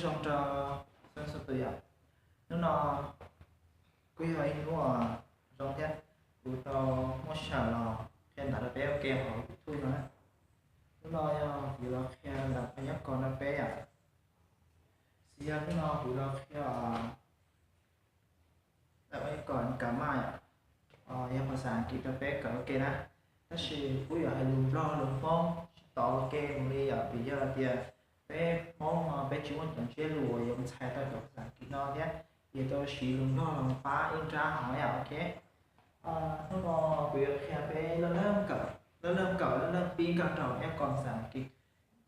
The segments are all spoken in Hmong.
Zoo rau txhua txhua tus yom. Hnub no kuj yog ib hnub zoo thiab, kuv tau muab sawv los qhia ntawv rau peb ua ke hauv YouTube no. Hnub no yog kuv los qhia ntawv Paj Nyab Kos rau peb yom. Xws yog hnub no kuv los qhia ntawv Paj Nyab Kos kamaj yom, yog phas xas Askiv rau peb kawm ua ke na. Tab sis kuj yuav hais lus Nplog lus Hmoob tsis tau ua ke mus li yom, vim yog tias peb Hmoob no peb tsis muaj cov ntsiab lus uas yuav mus txhais tau cov phas xas Askiv no thiab, ces tau siv lus Nplog los pab ib nrab hov yom, ok. Hnub no kuv yuav qhia peb laj lam kawm, laj lam kawm laj lam pib nkag rau Paj Nyab Kos phas xas Askiv.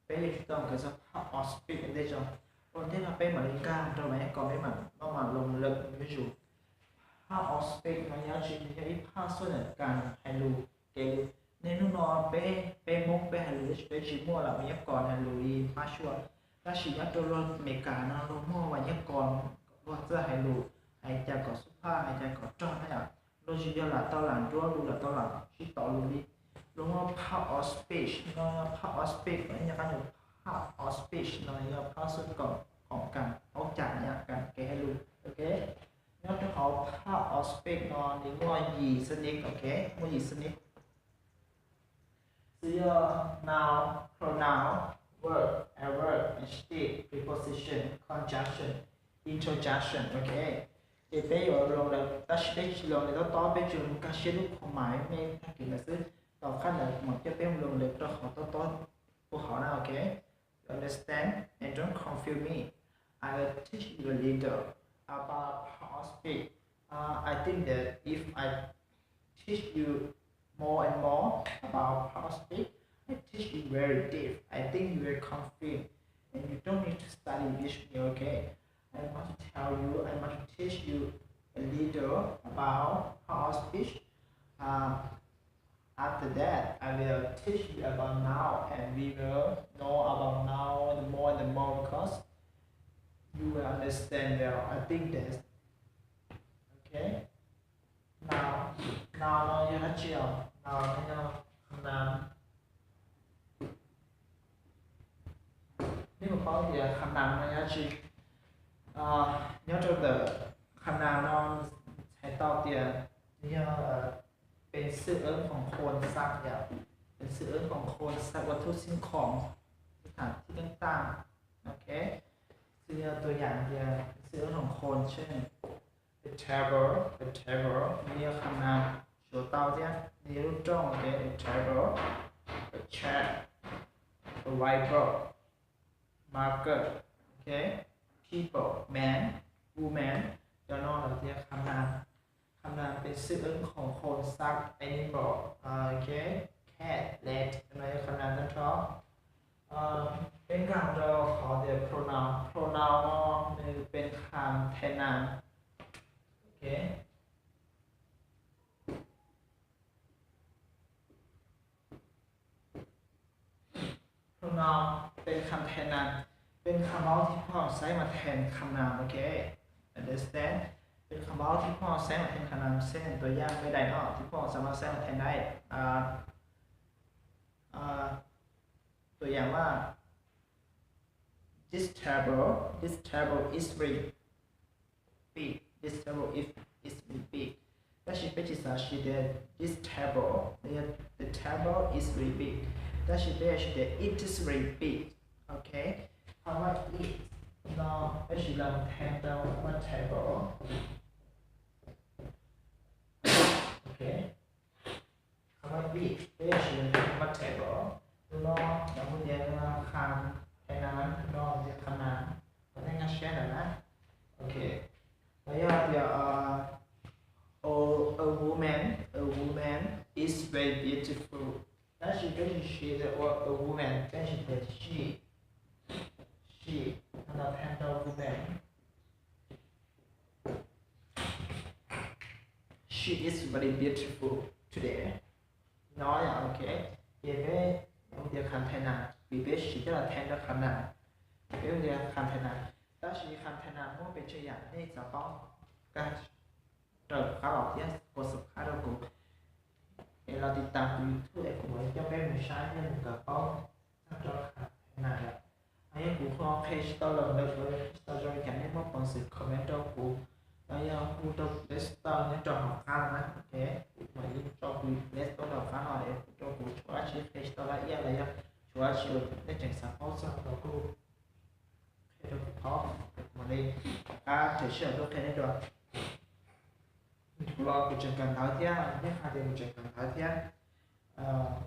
Peb yuav tsum tau kawm txog part of speech ntej tso, ua ntej no peb mam li nkag rau Paj Nyab Kos, peb mam maj mam loo lawm yuav zus. Part of speech no yog tsis yog ib phaj xuaj ntawm kas hais lus kev lus. Nej hnub no peb, peb Hmoob peb hais lus tab sis peb tsis muaj lawm Paj Nyab Kos hais lus li phaj xuaj. Tab sis nyob rau luag Amelikas no luag muaj Paj Nyab Kos kom luag txawj hais lus, hais cas kom xub phaj, hais cas kom rog na yom. Luag tsis yog lam tau lam nruab lus, lam tau lam sib tov lus li. Luag muaj part of speech no, part of speech no yog qab nyuam, part of speech no yog phaj xuaj koom, koom kas, paub cam yam kas kev hais lus, ok. Nyob rau hauv part of speech no nws muaj yim xab nij, ok, muaj yim xab nij. Xws yog noun, pronoun, verb, adverb, adjective, preposition, conjunction, interjection, ok. Ces peb yuav loo lawv, tab sis peb tsis loo lawv tob tob, peb tsuas mus nkag siab lub phau mas me tag kis ntawd xwb. Tom qab ntawd kuv mam coj peb mus loo lawv rau qhov tob tob puag hauv na, ok. You understand? And don't confuse me. I will teach you a little about how I speak. Uh, I think that if I teach you more and more about how I speak, I teach you very deep. I think you will confuse and you don't need to study with me, okay? I want to tell you, I want to teach you a little about how I speak. Uh, After that, I will teach you about noun, and we will know about noun the more and the more because you will understand well. I think that. Okay. Noun, noun no yog dab tsi os? Noun no yog kham nam. Neb puas paub tias kham nam no yog dab tsi? Nyob rau ntawm kham nam no txhais tau tias nws yog peev xwm ub khoom khoom xaj yom, peev xwm ub khoom khoom xaj ua thub xib khoom, tham thib teeb tam, ok. Xws yog tus yam tias peev xwm ub khoom khoom tsheb, a table, a table nws yog kham nam, suav tau thiab nws yog lub rooj, ok, a table, a chair, a whiteboard, marker, ok, people, man, woman, cov no lawv tias kham nam. Kham nam peev xwm ub khoom khoom xaj, animal, ok, cat, cat, cov no yog kham nam tag nrho. Peb nkag rau qhov tias pronoun, pronoun no nws peev kham thaiv nam, ok. Pronoun peev kham thaiv nam, peev kham maub thib phoj xaiv mas thaiv kham nam, ok. Understand? Peev kham maub thib phoj xaiv mas thaiv kham nam, xaiv tus yam npe daim no thib phoj xaiv mas xaiv mas thaiv daim. Tus yam mas, this table, this table is very big, this table is, is very big. Tab sis peb tsis xav siv tias this table, the table is very big. Tab sis peb yuav siv tias it is very big. Ok. Qhov mas it no peb siv los thaiv rau qhov mas table. Ok. Qhov mas it peb yuav siv los thaiv qhov mas table. Tus no lawv hu tias kham thaiv nam, tus no tias kham nam. Kom nej nkag siab ntawm na. Ok. Los yog tias a woman, a woman is very beautiful. Tab sis peb tsis siv tias a woman, peb siv tias she, she, los thaiv rau woman. She is very beautiful today. No yom, ok. Ces peb hu tias kham thaiv nam, vim peb siv coj los thaiv rau kham nam, peb hu tias kham thaiv nam. Tab sis kham thaiv nam muaj pes tsawg yam nej xav paub, koj raws qab los thiab ua subscribe rau kuv, es los tiv tam kuv YouTube es kuv yuav coj peb mus saib thiab mus kawm paub txog rau kham thaiv nam yom. Kuv ho qhia tsis tau los ntawd, kuv qhia tsis tau zoo li cas, nej muaj peev xwm comment rau kuv, los yog hu rau kuv Play Store nyob rau hauv qab no na, ok. Kuv mam li tso kuv Play Store rau qab no es hu rau kuv, tshuav dab tsi qhia tsis tau laj iab los yog tshuav dab tsi uas nej tseem xav paub txog los kuj qhia rau kuv paub, kuv mam li rov qab tseem sij hawm tuaj qhia nej dua. Kuv los kuv tseem kawm ntawv thiab, nej hais tias kuv tseem kawm ntawv thiab,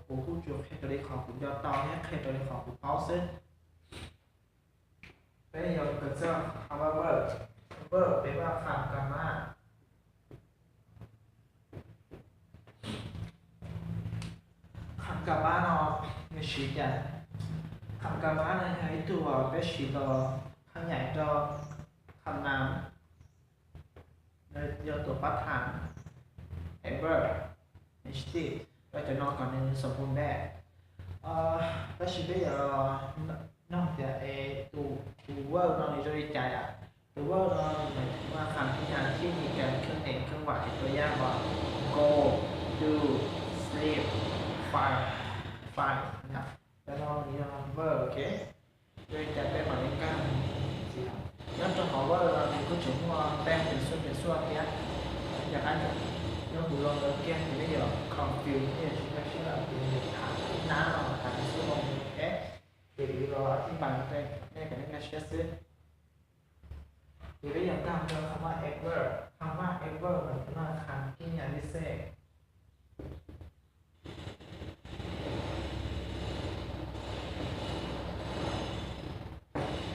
kuv kuj tsuas qhia raws li qhov kuv nco tau thiab qhia raws li qhov kuv paub xwb. Peb yuav kawm txog qhov verb, verb peb vaj kham ka mab. Kham ka mab no nws siv cas? Kham ka mab no yog ib tug uas peb siv los qhab nyaim rau kham nam, yog tus pab tham, ever, instead, rau cov no kom nws xoom pus npe. Tab sis peb yuav nug tias es tus verb no nws zoo li cas yom? Tus verb no nws mas qham khib nyas thiab nws kawm khab nyaim khab vam rau yam uas go, do, sleep, fight, fight. Cov no nws yog verb, ok. Zoo li cas peb mam li nkag ntxiv. Nyob rau hauv verb no nws kuj tseem muaj npeej peem xuaj peem xuaj thiab. Yog qab nyob kuv los ntawd kiag ces peb yuav confuse, peb yuav tsis nkag siab lawm, ces yuav tham ib nab no tham peem xuaj moo, ok. Ces kuv los tib npas rau nej kom nej nkag siab xwb. Ces peb yuav nkag rau qhov vaj ever, qhov vaj ever mas nws qham khib nyas li xej.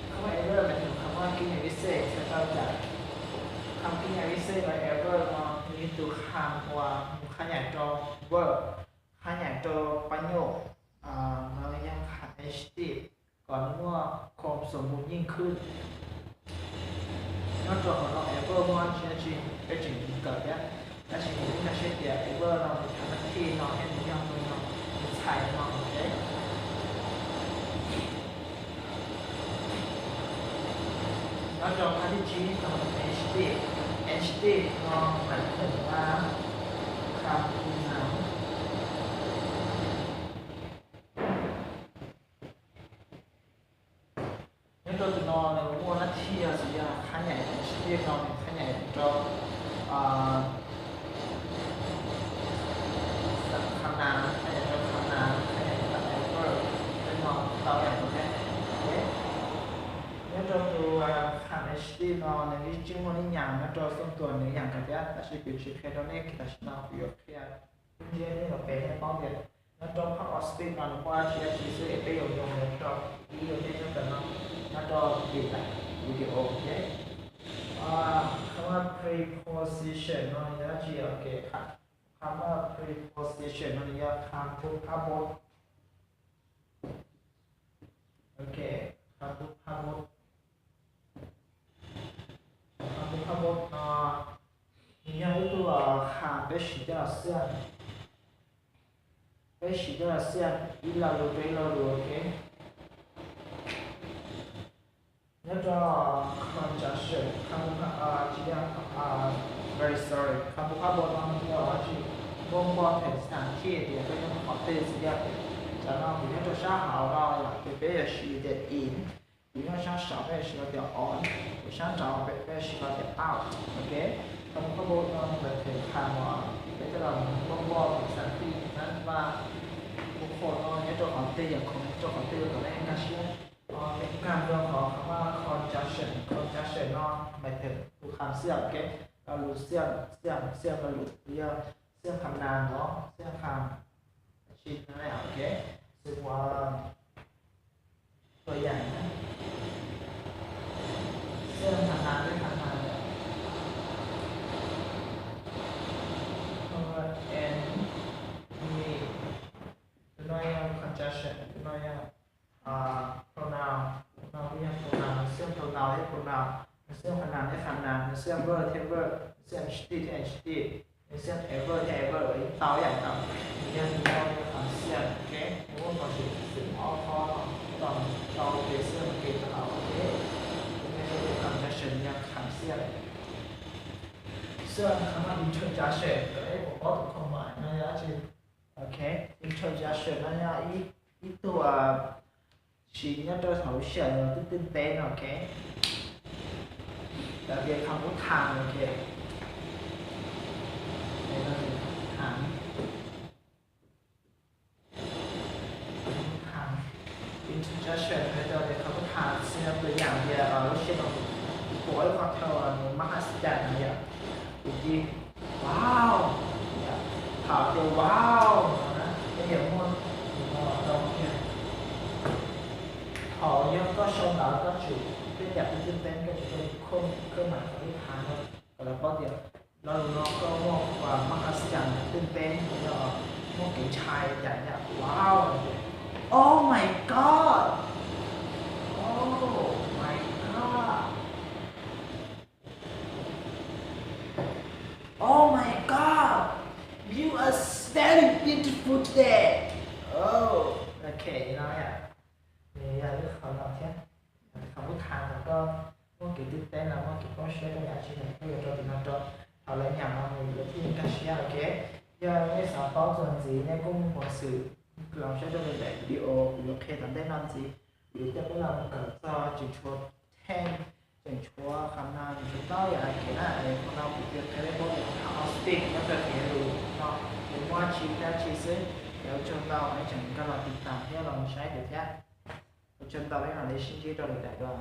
Qhov vaj ever mas nws qham khib nyas li xej, txhais tau cas? Qham khib nyas li xej los ever no nws yog tus qham uas mus qhab nyaim rau verb, qhab nyaim rau pab nyuj, no yog qham adjective kom nws muaj khoom xoom mus yeej khwb. Nyob rau qhov no ever muaj dab tsi dab tsi peb tseem kawm thiab, tab sis kuv nkag siab tias ever no nws tham nab thij no thiab nws yog tus no, nws txhais no, ok. Nyob rau qhov thib tsib no adjective, adjective no hais tawm qham khib nyas. Nyob rau tus no nws muaj nab thij xws yog qhab nyaim adjective no nws qhab nyaim rau kham nam, qhab nyaim rau kham nam, qhab nyaim rau adverb, tej no tau yam no thiab. Nyob rau tus kham adjective no nws yeej tseem muaj ib nyas nyob rau xoo tuas nws yam kawg thiab, tab sis kuv tsis qhia rau nej tam sim no, kuv yuav qhia ib ntsis nej los pem nej paub tias nyob rau part of speech no nws muaj dab tsi dab tsi xwb es peb yuav zoo nyob rau ib yuav nej nyob rau no, nyob rau video, ok. Qhov preposition no yog dab tsi? Ok, qhov preposition no nws yog qhov tus phab npab. Ok, qhov tus phab npab, qhov tus phab npab no nws yog ib tug qham peb siv coj los xiam, peb siv coj los xiam ib lo lus rau ib lo lus, ok. Nyob rau conjunction, qhov tus, tsis yog, very sorry, qhov tus phab npab no nws yog dab tsi? Npauj npoj them xam thiaj tias peb nyob qhov twg xwb yom. Tam no kuv nyob rau sab hauv no yom, ces peb yuav siv tias in, kuv nyob sab saud peb yuav siv tias on, kuv sab nraud peb yuav siv tias out, ok. Qhov tus phab npab no nws them qham uas peb coj los npauj npoj them xam thiaj, nab vaj, npauj npoj no nyob rau qhov twg yom, khoom nyob rau qhov twg kom nej nkag siab. Nkag rau qhov, qhov conjunction, conjunction no hais tias tus qham xiam, ok. Lo lus xiam, xiam, xiam lo lus, yog xiam qham nam los xiam qham tsis, ok. Xws ua tus yam, xiam qham nam thiab qham nam, her and me. Tus no yog conjunction, tus no yog pronoun, tus no kuj yog pronoun, nws xiam pronoun thiab pronoun, nws xiam qham nam thiab qham nam, nws xiam verb thiab verb, nws xiam adjective thiab adjective, nws xiam adverb thiab adverb, yeej tau ib yam nkaus. Nws yog, nws yog qham xiam, ok. Nws muaj peev xwm xiam ob qho no, tau, tau kev xiam kev rau hauv, ok. Tus no yog tus conjunction, nws yog qham xiam. Xws li qhov no interjection, kom nej puas paub tus comma no yog dab tsi? Ok, interjection no yog ib, ib tug, Tsis nyob rau hauv lub sij hawm no twb twb teb no, ok. Lawv tias kha pub tham, ok. Introduction, lawv tias kha pub tham, xws li tus yam tias lub sij hawm no kuv pom ib qho thau nws mas has cas no yom, kuv cia li wow, thaum tias wow no na, peb yuav muaj tus no los rau kiag. Thaum yog koj sau ntawv koj tsum tej yam twb twb teb, koj tsum sau khawb mas qhov ib phav no kom lawv paub tias lo lus no koj muaj mas has cas twb teb, yog muaj kev ntshai cas yam wow, oh my god, oh my god, oh my god, you are very beautiful today. Oh, ok, no yom. Nws yog ib qho no thiab. Qhov pub tham no koj muaj kev twb teb los muaj kev poob siab rau yam tsi los koj yuav rau tim no rau, thaum lawv nyeem no nws yuav thiaj li nkag siab, ok. Yog nej xav paub txuas ntxiv nej kuj muaj peev xwm los saib rau daim video kuv yuav qhia tom ntej no ntxiv. Kuv yuav coj peb los mus kawm txog tseem tshuav theej, tseem tshuav qhov no, tseem tshuav tau yam kev na, qhov no kuv cia qhia peb paub tias qhov speak nyob rau kev lus no nws muaj tsi dab tsi xwb. Ces ua tsaug ntau, nej tseem nkag los tiv tam thiab los saib kuv thiab. Ua tsaug ntau, peb mam li sib ntsib rau lwm daim dua.